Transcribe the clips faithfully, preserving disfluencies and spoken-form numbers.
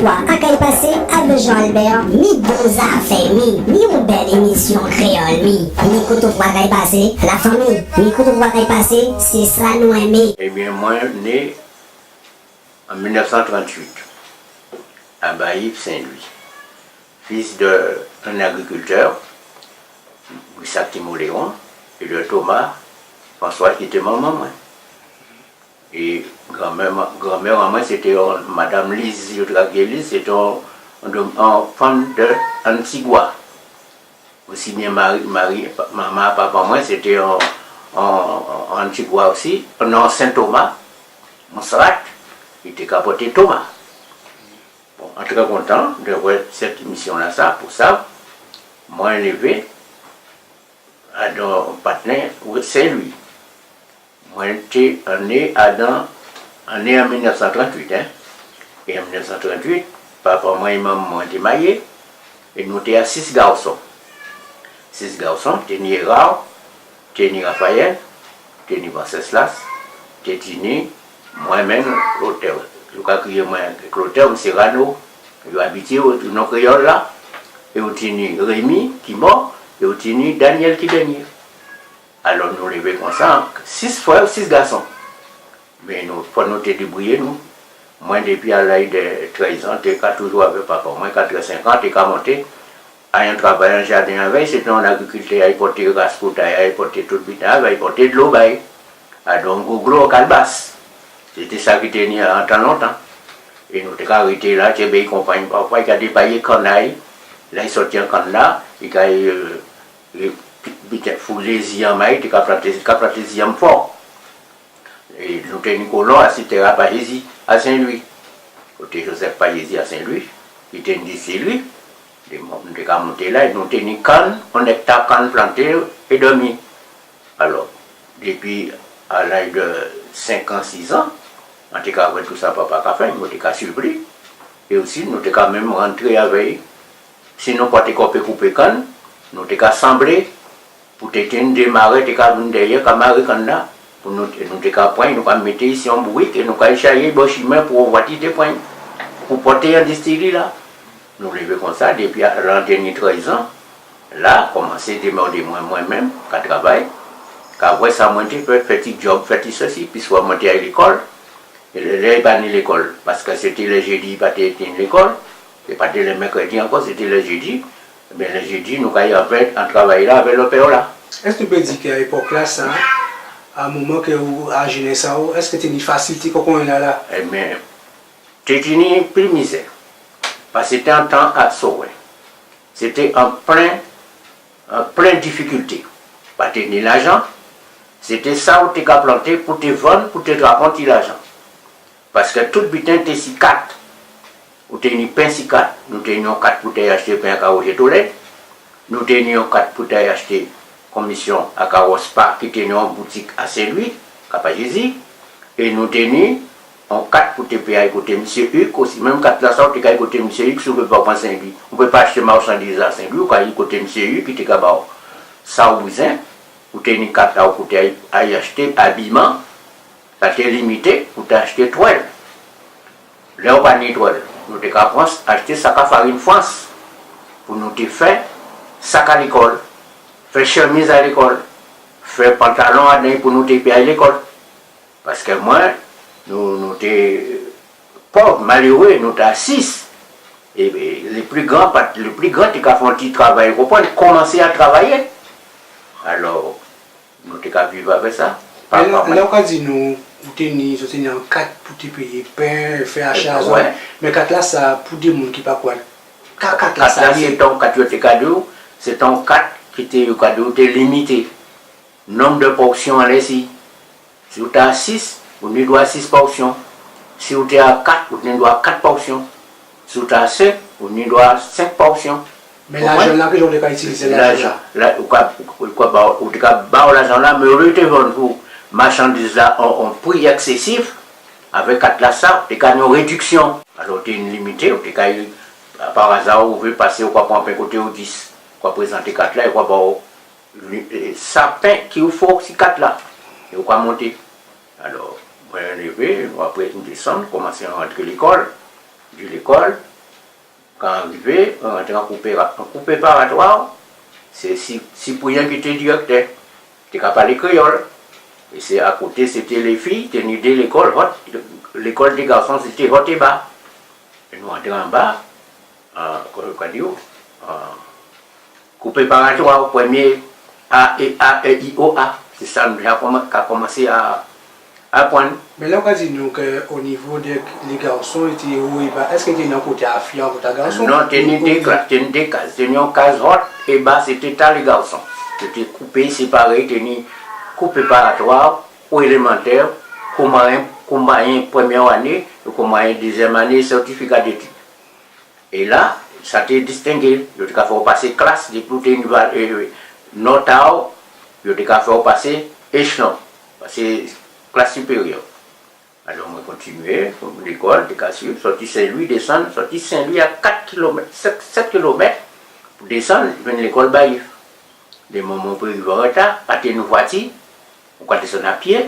Twa a kay pasé avè Jean Albert, mi bon zafè, mi, mi on bèl émisyon kréyòl, mi, mi kouté twa kay pasé, lafanmi, mi kouté twa kay pasé, sé sa nou enmé. Ében, mwen né an mil nèf san tranntuit, a Baïf Sen-Lwi, fis de on agrikiltè, Brissac Timoléon, é de Thomas François ki té manman mwen. É granmè, granmè an mwen, sé té on madanm Liz, yo té ka kriyé Liz, sé té on, on, on fanm de Antigua. Osi byen mari, mari, manman a papa mwen, sé té on, on, on Antigua osi, non, Sen-Toma, Monsrat, i té ka pòté Toma. Bon, an trè kontan de vwè sèt émisyon-lasa, pou sa, mwen lévé adan on patnè Sen-Lwi. Mwen té né adan, an né an mil nèf san tranntuit, en. É an mil nèf san tranntuit, papa mwen é manman mwen té mayé, é nou té a sis gason. Sis gason, té ni Hérard, té ni Raphaël, té ni Wenceslas, té tini mwen menm, Clotaire. Yo ka kriyé mwen Clotaire, mé sé Rano. Yo abityé non kréyòl-la. É ou tini Rémy, ki mò, é ou tini Daniel, ki dènyé. Alò, nou lévé konsa, sis frè, sis gason. Mé nou, fò nou té débriyé nou. Mwen, dépi a laj de trèz an, té ka toujou avè papa mwen, katrèsenk an, té ka monté, ay an travay an jaden avè'y, sé té on agrikiltè, ay pòté ras kout a'y, ay pòté tout biten avè'y, ay pòté dlo ba'y. Alò, on gwo dlo an kalbas. Sé té sa ki té ni an tan lontan. É nou té ka rété la, tjenbé'y konpangni, pafwa i ka dépayé kann a'y, lè i sòti an kann-la, i ka, euh, é, pi-, biten, foulé ziyanm a'y, té ka planté, té ka planté ziyanm fò. É nou té ni kolon asi tè a Payézi, a Sen-Lwi. Koté Joseph Payézi a Sen-Lwi, ki té ni distilri, nou té ka monté la, é nou té ni kann, on èkta kann planté é dòmi. Alò, dépi a laj de senk an, sis an, an té ka vwè tou sa papa ka fè, nou té ka suiv li. É osi, nou té ka menm rantré avè'y. Si nou pa té ka pé koupé kann, nou té ka sanblé pou té tini dé marè té ka vin dèyè, ka maré kann-la, pou nou, nou té ka pran'y, nou ka mété'y si on bourik, é nou ka chayé'y bò chimen pou on vwati té pran'y, pou pòté'y an distilri-la. Nou lévé konsa, dépi a, lè an té ni trèz an, la, koumansé démèdé mwen, mwen menm, ka travay, ka vwè sa mwen té fè, fè ti djòb, fè ti sesi, pi swa mwen té ay lékòl. É lè, lè i pa ni lékòl, paskè sé té lè jédi, pa té, té ni lékòl, sé pa té lè mèkrédi ankò, sé té lè jédi. Ében, lè jédi, nou kay avè'y an travay-la, avè lòpè-la. Èskè ou pé di kè a épòk-lasa, a moman kè ou, a jénès a'w, èskè té ni fasilité kon konyéla la? Ében, té tini pli mizè. Paskè té an tan a Sowè. Sé té an plen, an plen difikilté. Pa té ni lajan. Sé té sa ou té ka planté pou té vann, pou té trapé on ti lajan. Paskè tout biten té si kat. Ou té ni pen si kat. Nou té ni on kat pou té achté pen a Kawo Jetolè. Nou té ni on kat pou té achté konmisyon a Kawo Spa, ki té ni on boutik a Sen-Lwi, Kapajézi. É nou té ni on kat pou té pé ay koté misyé Hugues osi. Menm kat-lasa, ou té ka ay koté misyé Hugues, si ou pé pa pran Sen-Lwi. Ou pé pa achté machandiz a Sen-Lwi, ou ka ay koté misyé Hugues, ki té ka ba'w sa ou bizwen. Ou té ni kat-la, ou té ay, ay achté abiman. Sa té limité, ou té achté twèl. Lè ou pa ni twèl, nou té ka pran, achté sak a farin Frans, pou nou té fè sak a lékòl, fè chèmiz a lékòl, fè pantalon adan'y pou nou té pé ay lékòl. Paskè mwen, nou, nou té pòv, maléré, nou té a sis. É, é, lè pli gran, pa, lè pli gran té ka fè on ti travay, ou konprann, koumansé a travayé. Alò, nou té ka viv avè sa. Pa, lè, pa lè ou ka di nou, ou té ni, zòt té ni on kat pou té péyé pen, fè acha, wè, zòt. Mé kat-lasa, pou dé moun ki pa kwè, ka, kat-lasa, kat-la, sé té on kat, yo té ka di'w, sé té on kat ki té, yo ka di'w, té limité. Nonb de pòsyon anlè si. Si ou té a sis, ou ni dwa a sis pòsyon. Si ou té a kat, ou té ni dwa a kat pòsyon. Si ou té a senk, ou ni dwa a senk pòsyon. Mé lajan-la, kijan ou té ka itilizé lajan-la? Lajan, la, ou ka, ou ka ba, ou té ka ba'w lajan-la, mé olye ou té vann pou machandiz-la on, on pri eksésif, avè kat-lasa, ou té ka ni on rédiksyon. Alò, ou té limité, ou té ka, pa aza, ou vlé pasé, ou ka pran pen koté ou dis, ou ka prézanté kat-la, é ou ka ba'w li, é, sa pen ki ou fè si kat-la. É ou ka monté. Alò, mwen lévé, nou, apré nou désann, koumansé rantré lékòl. Di lékòl, Kan an rivé, an rantré an kou prépa-, an kou préparatwa, sé Si-, Siprien ki té direktè. Té ka palé kréyol. É sé akoté, sé té lé fi, té ni dé lékol, hot, lékol dé gason, sé té hot é ba. É nou antré anba, an, kon yo ka di'w, an kou préparatwa, prèmié A, é, A, E, I, O, A. Sé sa nou ja kouman-, ka koumansé a, aprann. Mé lè ou ka di nou ke o nivo dé, lé gason, té wo é ba, eské té ni an koté a fi, an koté a gason? Non, té ni dé klas, té ni dé kaz. Té ni an kaz hot é ba, sé té ta lé gason. Té té koupé, séparé, té ni kou préparatwa, kou élémantè, kou mwayen, kou mwayen prèmié ané, é kou mwayen dézièm ané, sètifika d'étid. É la, sa té distengé, yo té ka fè'w pasé klas, dépi ou té ni val-, é, nòt a'w, yo té ka fè'w pasé échelon, pasé klas sipériè. Alò, mwen kontinié, lékol, té ka suiv, sòti Sen-Lwi, désann, sòti Sen-Lwi a kat kilomet, sèt, sèt kilomet, pou désann, vin lékol Bayif. Dé moman ou pé rivé an reta, pa té ni vwati, ou ka désann a pié,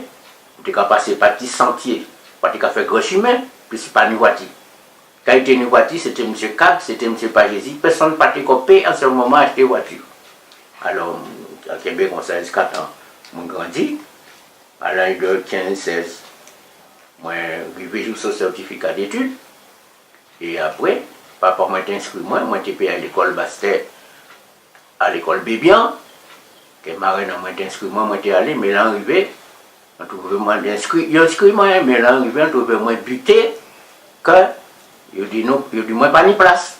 ou té ka pasé pa ti santié, ou pa té ka fè gran chimen, piski pa ni vwati. Kan té ni vwati, sé té misié Kab, sé té misié Pajézi, pèsonn pa té ko pé an sé moman achté vwati. Alò, an kenbé konsa jiskatan mwen grandi, a laj dè kenz, sèz, mwen rivé jous o sètifika d'étid. É apré, papa mwen té enskri mwen, mwen té pé ay lékol Bastè, a lékol Bébian, ke marenn an mwen té enskri mwen, mwen té alé, mé lè an rivé, an touvé mwen enskri, yo enskri mwen, mé lè an rivé, an touvé mwen bité, ke yo di nou, yo di mwen pa ni plas.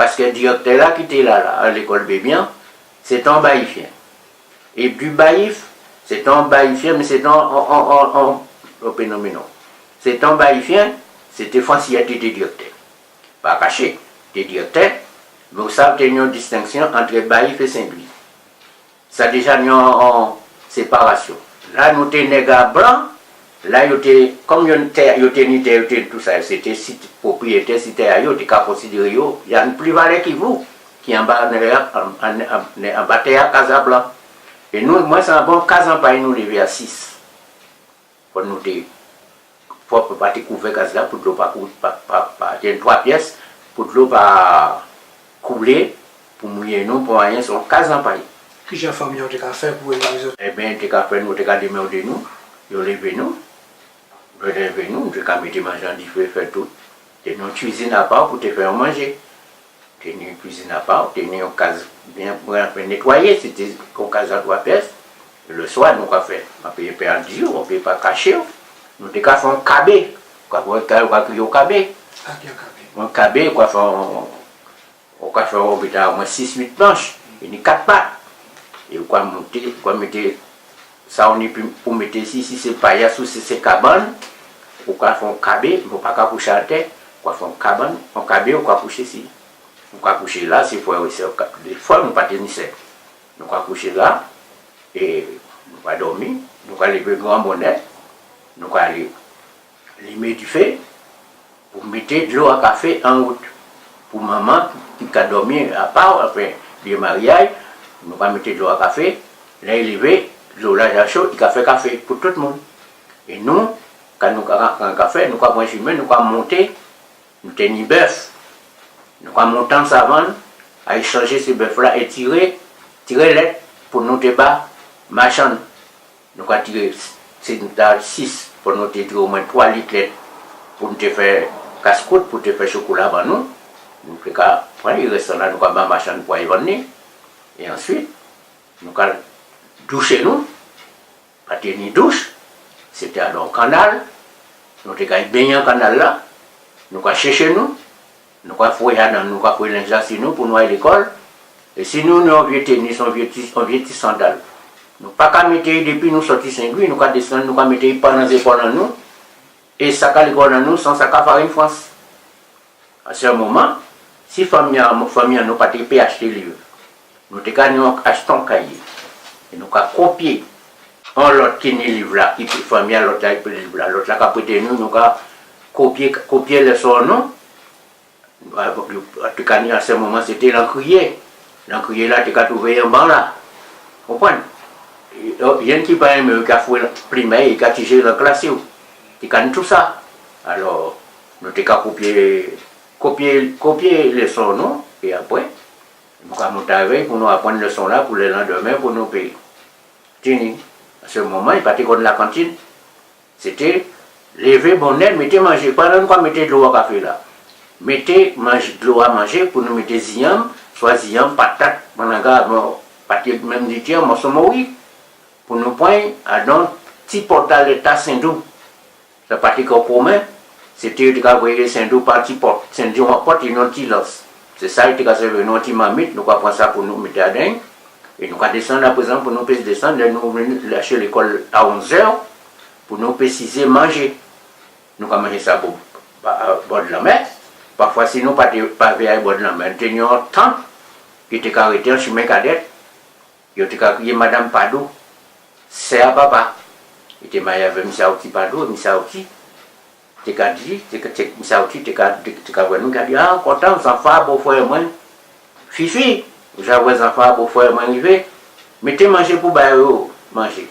Paske direktè-la ki té la, la, a lékol Bébian, sé té an Bayifien. É di Bayif, sé té an Bayifien, mé sé té an, an, an, an, an, o pénoménon. Sé té an Bayifien, sé té Fransiyè té, té direktè. Pa kaché, té direktè, mé ou sav té ni an distenksion ant Bayif é Sen-Lwi. Sa déja ni an, an séparasion. La nou té neg a blan, la yo té, kon yo té, yo té ni tè, yo té tousa, sé té sit, propriétè si tè a yo, té ka konsidéré yo, ya ni pli valè ki vou, ki anba, an, an, an, anba tè a kaz a blan. É nou, mwen, sé anba an kaz an pay nou lévé a sis. Fok nou té, fok pa té kouvè kaz-la pou dlo pa kou-, pa, pa, pa, té ni twa pies, pou dlo pa koulé, pou mouyé nou, pou ayen, sé an kaz an pay. Kijan fanmi'w té ka fè pou lévé zot? Ében, té ka fè, nou té ka démèdé nou, yo lévé nou, yo lévé nou, nou té ka mété manjé an difé, fè tout. Té ni an kuizin apa pou té fè an manjé. Té ni kuizin apa, té ni an kaz bien, bien, bien nétwayé, sé té an kaz a twa pies. Lè swa, nou ka fè, an pé pa di'w, an pé pa kaché'w, nou té ka fè an kabé. Ou ka fè an kabé, ou ka kriyé'w kabé. Sa ki an kabé? An kabé, ou ka fè an, ou ka fè an bita omwen sis, uit planch, é ni kat pat. É ou ka monté, ou ka mété sa ou ni pou, pou mété isi, si sé payas ou si sé kabann, ou ka fè an kabé, mé ou pa ka kouché atè, ou ka fè an kabann, an kabé, ou ka kouché isi. Nou ka kouché la, sé frè é sè, ka-, défwa nou pa té ni sè. Nou ka kouché la, é nou ka dòmi, nou ka lévé gran bonè, nou ka alé limé difé pou mété dlo a kafé an wout. Pou manman ki ka dòmi apa, anfen, lié maryaj, nou ka mété dlo a kafé, lè i lévé, dlo-la ja cho, i ka fè kafé pou tout moun. É nou, kan nou ka, kan nou ka fè, nou ka pran chimen, nou ka monté, nou té ni bef. Nou ka monté an savann, ay chanjé sé bef-la é tiré, tiré let pou nou té ba machann. Nou ka tiré, sé nou té sis, fok nou té tiré omwen twa lit let pou nou té fè kas-kout, pou té fè chokola ban nou. Nou té ka pran, é restan-la, nou ka ba machann pou ay vann li. É answit, nou ka douché nou. Pa té ni douch, sé té adan an kannal, nou té kay bengné an kannal-la, nou ka chèché nou, nou ka fouwé adan, nou ka fouwé lenj-la si nou pou nou ay lékol. É si nou, nou an vié ténis, an vié ti, an vié ti sandal, nou pa ka mété'y dépi nou sòti Sen-Lwi, nou ka désann, nou ka mété'y pandan zépol an nou, é sak a lékol an nou, san sak a farin Frans. A sé moman, si fanmi an, fanmi an nou pa té pé achté liv, nou té ka ni an, achté an kayé. É nou ka kopié. An lot ki ni liv-la, ki pé, fanmi a lot-la, ki pé liv-la, lot-la ka prété nou, nou ka kopié, kopié lèson an nou. An té ka ni, a sé moman, sé té lankriyé. Lankriyé-la té ka touvé anba la. Ou konprann? É, o, yenki pa enmé, i ka fouwé plim a'y, i ka tijé an klas yo. Té ka ni tousa. Alò, nou té ka kopié kopyé, kopyé léson nou, é apré, nou ka monté avè'y pou nou aprann léson-la pou lè landèmen, pou nou pé tini. Paskè moman, i pa té konn lakantin. Sé té lévé bonnè, mété manjé. Pandan nou ka mété dlo a kafé-la, mété manjé, dlo a manjé, pou nou mété ziyanm, swa ziyanm, patat, malanga, bon, pa té menm diti, mòso mori, pou nou pran adan ti pòt a Léta Sendou. Sa pa té kon komen, sé té yo té ka voyé Sendou pa ti pòt. Sendou an pòt, é non ti lans. Sé sa yo té ka sèvi, non ti mamit, nou ka pran sa pou nou mété adan'y. É nou ka désann aprézan pou nou pé désann, lè nou vini laché lékòl a onzè, pou nou pé sizé manjé. Nou ka manjé sa bò, ba, bòdlanmè. Pafwa, si nou pa té, pa vé ay bòdlanmè, nou té ni on tant ki té ka rété an chimen Kadèt. Yo té ka kriyé Madanm Padou, sè a papa. I té mayé avè Misyé Aouti Padou, é Misyé Aouti té ka di, té ka, té, Misyé Aouti té ka, té, té ka vwè nou, té ka di, "A, kontan, zanfan a bofrè mwen." "Fifi, ou ja vwè zanfan a bofrè mwen rivé, mété manjé pou ba yo manjé."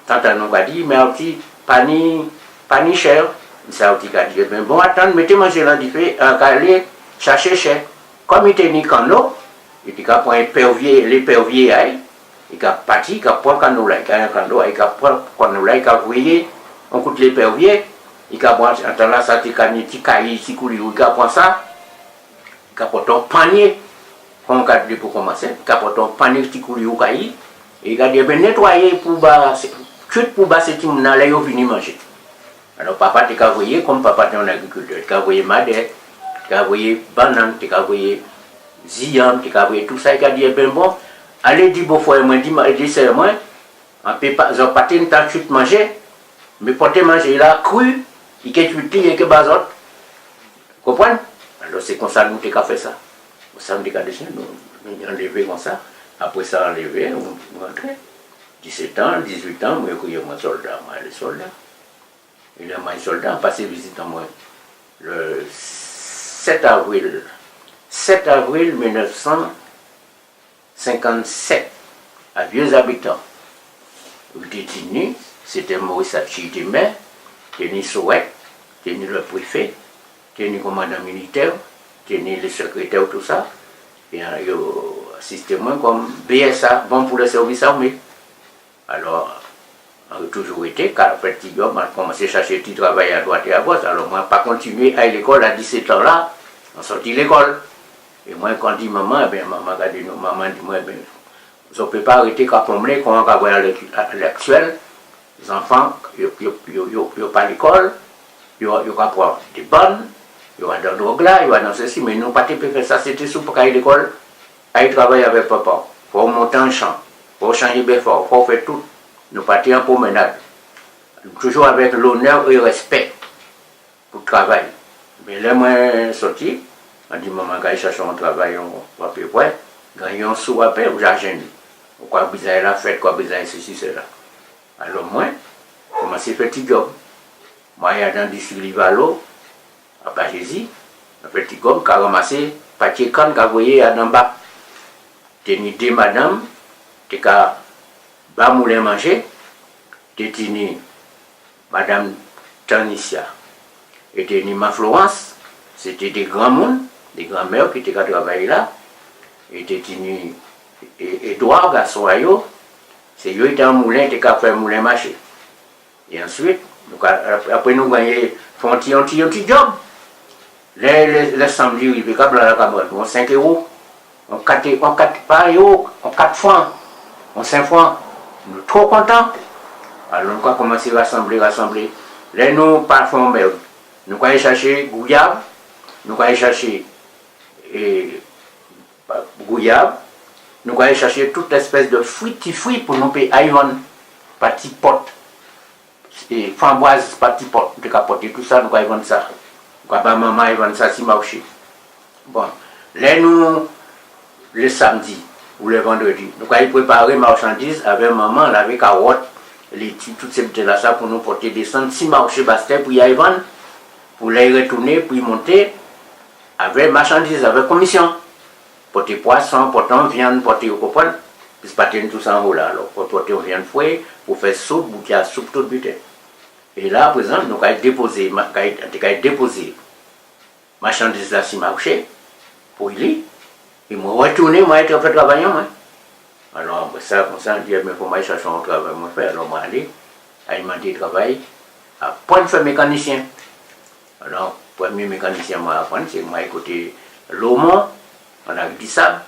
Tantan nou ka di, "Mé Aouti, pa ni, pa ni chè." Misyé Aouti ka di, "Ében, bon, atann, mété manjé-la an difé, an ka alé chaché chè." Kòm i té ni kanno, i té ka pran lépèvyé, lépèvyé a'y, i ka pati, i ka pran kanno-la, i ka, kanno-la, i ka pran kanno-la, i ka voyé on kout lépèvyé, i ka pran, an tan-lasa té ka ni ti kayi, ti koulirou, i ka pran sa, i ka pòté on pannyé, kon ka di pou komansé, i ka pòté on pannyé ti koulirou kayi, é i ka di, "Ében, nétwayé pou ba, sé, kuit pou ba sé timoun-la, lè yo vini manjé." Alò, papa té ka voyé, kòm papa té on agrikiltè, té ka voyé madè, té ka voyé bannann, té ka voyé ziyanm, té ka voyé tousa, i ka di, "Ében, bon, alé di bofrè mwen, di ma-, di sè mwen, an pé pa, zòt pa té ni tan kuit manjé, mé pòté manjé-la kri, i ké kuit li, i ké ba zòt." Konprann? Alò, sé konsa nou té ka fè sa. Konsa nou té ka désann, nou, nou anlévé konsa. Apré sa, anlévé, nou, nou rantré. Disèt an, dizuit an, mwen yo kriyé mwen sòlda, mwen alé sòlda. É lè mwen sòlda, an pasé vizit an mwen, le sèt avril, sèt avril mil nèf san senkann-sèt, a Vieux-Habitants. Ou té tini, sé té Maurice Hatchie té mè, té ni Souhec, té ni le préfet, té ni komandan militè, té ni le sèkrétè, tousa. É, euh, yo asisté mwen kòm B S A, bon pour le service armé. Alò, an toujou rété, ka fè ti djòb, an komansé chaché ti travay a dwat é a gòch. Alò, mwen pa kontinyé ay lékòl a disèt an la, an sòti lékòl. É mwen, kan di manman, ében, manman ka di nou, manman di mwen, ében, zòt pé pa rété ka pwonmné, kon an ka vwè a lè, a lè aktyèl, zanfan, yo, yo, yo, yo, yo pa lékòl, yo, yo ka pran dé bann, yo adan dwòg-la, yo adan sési, mé nou pa té pé fè sa, sé té si ou pa ka ay lékòl, ay travay avèk papa. Fò ou monté an chan, fò ou chanjé bèf a'w, fò ou fè tout. Nou pa té an pwomenad. Nou toujou avèk lonè é rèspè pou travay. Mé lè mwen sòti, an di manman, ka ay chaché on travay, on, apéprè, gannyé on sou apé, ou ja jenn. Ou ka bizay lafèt, ou ka bizay sési, sèla. Alò mwen, koumansé fè ti djòb. Mwen ay adan distri Livalo, a Pajézi, an fè ti djòb, ka ranmasé patyé kann ka voyé adan bak. Té ni dé madanm té ka ba moulen manjé, té tini madanm Tanisia, é té ni Man Florans, sé té dé granmoun, dé granmè ki té ka travay la, é té tini, é, Édouard, gason a yo, sé yo té an moulen, té ka fè moulen maché. É answit, nou ka, ap-, apré nou gannyé, fè on ti, on ti, on ti djòb. Lè, lè, lè sanmdi rivé, ka ba la ka ban nou on senk éwo, on kat, on kat, pa éwo, on kat fran, on senk fran. Nou two kontan. Alò nou ka koumansé rasanblé, rasanblé. Lè nou pa fè on mèg, nou ka ay chaché gouyab, nou ka ay chaché, é, gouyab, nou ka ay chaché tout èspès dè fwi, ti fwi pou nou pé ay vann pa ti pòt. É, fwanbwaz pa ti pòt, nou té ka pòté tousa, nou ka ay vann sa. Nou ka ba manman ay vann sa si mawché. Bon, lè nou, lè sanmdi ou lè vandrèdi, nou ka ay préparé machandiz avè manman, lavé kawòt, léti, tout sé biten-lasa pou nou pòté désann si mawché Bastè pou i ay vann, pou lè i rètouné, pou i monté avè machandiz, avè konmisyon. Pòté pwason, pòté on vyann, pòté, ou konprann? Pis pa té ni tousa anwo la, alò, fò pòté on vyann fré, pou fè soup, boutyé a soup, tout biten. É la, aprézan, nou kay dépozé, ma-, kay, té kay dépozé machandiz-la si mawché, pou li, é mwen rètounen, mwen alé fè travay an mwen. Alò, apré sa, kon sa, di, ében, fò mwen alé chèché on travay mwen fè. Alò, mwen alé, alé mandé travay, aprann fè mékanisien. Alò, prèmié mékanisien mwen aprann, sé mwen alé koté Lomon, an Lari di Sab.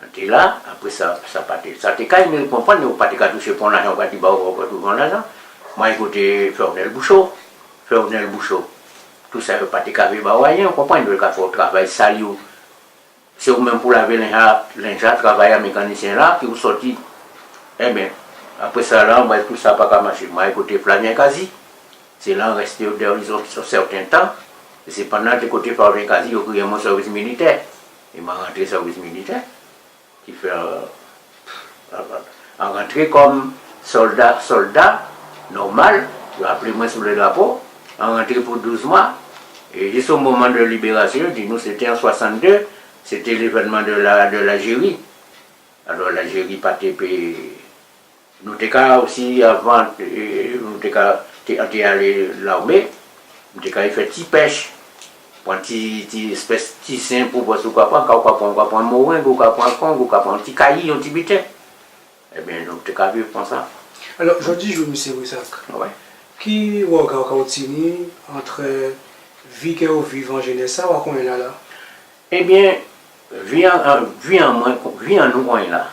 An té la, apré sa, sa pa té, sa té kay, mé ou konprann, ou pa té ka touché pon lajan, ou ka di, ba, ou, ou, ou, pon lajan. Mwen alé koté Fernel Bouchot, Fernel Bouchot. Tousa, yo pa té ka vé ba'w ayen, ou konprann, yo ka fè'w travay sal yo. Sé ou menm pou lavé lenj-la, lenj-la, travay a mékanisien-la, ki ou sòti. Ében, apré sa la, mwen, tousa pa ka maché. Mwen alé koté Flavien Cazy. Sé la an rèsté dè on, on sèten tan. É sé pandan té koté Flavien Cazy, yo kriyé mwen sèvis militè. É mwen rantré sèvis militè. Ki fè, euh, an rantré kòm sòlda, sòlda nòmal, yo aplé mwen sou lé drapo, an rantré pou douz mwa, é jis o moman dè libérasion, di nou, sété an swasann-dé, sété lévènman dè la, dè l'Algérie. Alò, l'Algérie pa té pé, nou té ka osi, avan, euh, nou té ka, té, té alé larmé, nou té ka fè ti pèch, pran ti, ti èspès ti sen pou vwè si ou ka pran, ka ou ka pran, ou ka pran moreng, ou ka pran kong, ou ka pran ti kayi, on ti biten. Ében, nou té ka viv kon sa. Alò, jòdi jou, misié Brissac, wè, ki règa ou ka tini ant vi kè ou viv an jénès-la, ou a konyéla la? Ében, vi an, an, vi an mwen, vi an nou konyéla,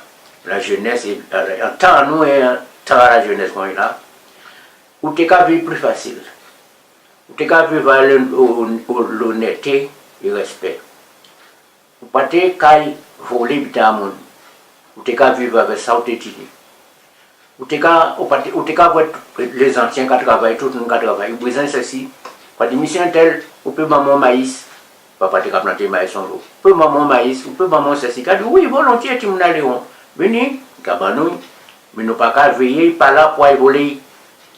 lajénès, é, euh, an tan an nou é an tan a lajénès konyéla, ou té ka viv pli fasil. Ou té ka viv a lon-, o, o, lonèté é rèspé. Ou pa té kay volé biten a moun. Ou té ka viv avè sa ou té tini. Ou té ka, ou pa té, ou té ka vwè lézantyen ka travay, tout moun ka travay. Ou bizwen sèsi. Ou ka di, misié entèl, ou pé ban mwen mayis. Papa té ka planté mayis onlo. Ou pé ban mwen mayis, ou pé ban mwen sèsi. Ka di, wi, volontié, timoun a Léwon. Vini, ka ban nou. Mé nou pa ka véyé, pa la pou ay volé.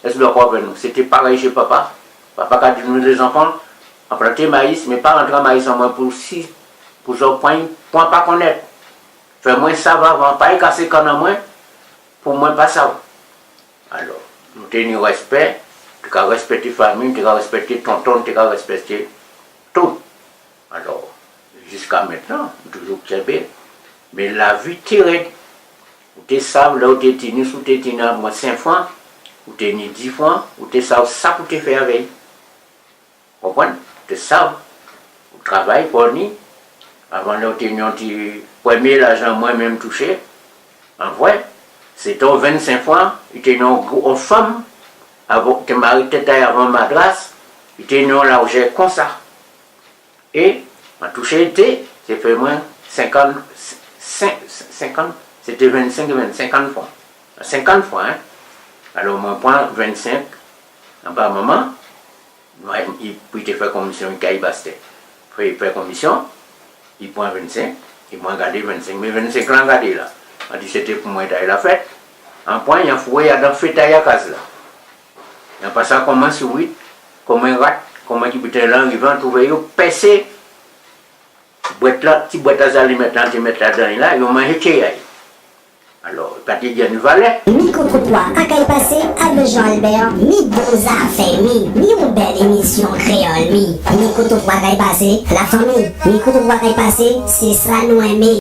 Ès ou dakò avè nou? Sété parèy jé papa. Papa ka di nou, lézanfan, an planté mayis, mé pa rantré an mayis an mwen pou si, pou zòt pran, pran pa konnèt. Fè mwen sav avan, pa ay kasé kann an mwen, pou mwen pa sav. Alò, nou té ni rèspé, té ka rèspèkté fanmi, té ka rèspèkté tonton, té ka rèspèkté tout. Alò, jiska mentnan, nou toujou kenbé, mé lavi té rèd. Ou té sav, lè ou té tini, si ou té tini omwen senk fran, ou té ni dis fran, ou té sav sa pou té fè avè'y. Konprann? Ou té sav, ou travay pou ni. Avan, lè ou té ni on ti, prèmié lajan mwen menm touché, an vré, sété on vennsenk fran, i té ni on gwo, on fanm, avan, té maré tèt a'y avan on madras, i té ni on lajè konsa. É an touché dé, sé fè mwen senkann, sen-, senkann, sété vennsenk, venn, senkann fran. Senkann fran, en. Alò, mwen pran vennsenk anba manman, mwen, i, pou i té fè konmision, i kay Bastè. Fè, i fè konmision, i pran vennsenk, é mwen gadé vennsenk. Mé vennsenk-la an gadé la. An di sété pou mwen, té ay lafèt. An pran, an fouré adan fétay a kaz-la. An pasé kon on sourit, kon on rat, kon on ti biten-la, an rivé, an touvé yo pèsé bwèt-la, ti bwèt a zalimèt-la, an té mèt ladan la, yo manjé tjéya'y. Alò, pa té ni valè. Mikrotrotwa a kay pasé avè Jean Albert, mi bon zafè, mi, mi on bèl émision kréyòl, mi. Mikrotrotwa a kay pasé, lafanmi, Mikrotrotwa a kay pasé, sé sa nou enmé.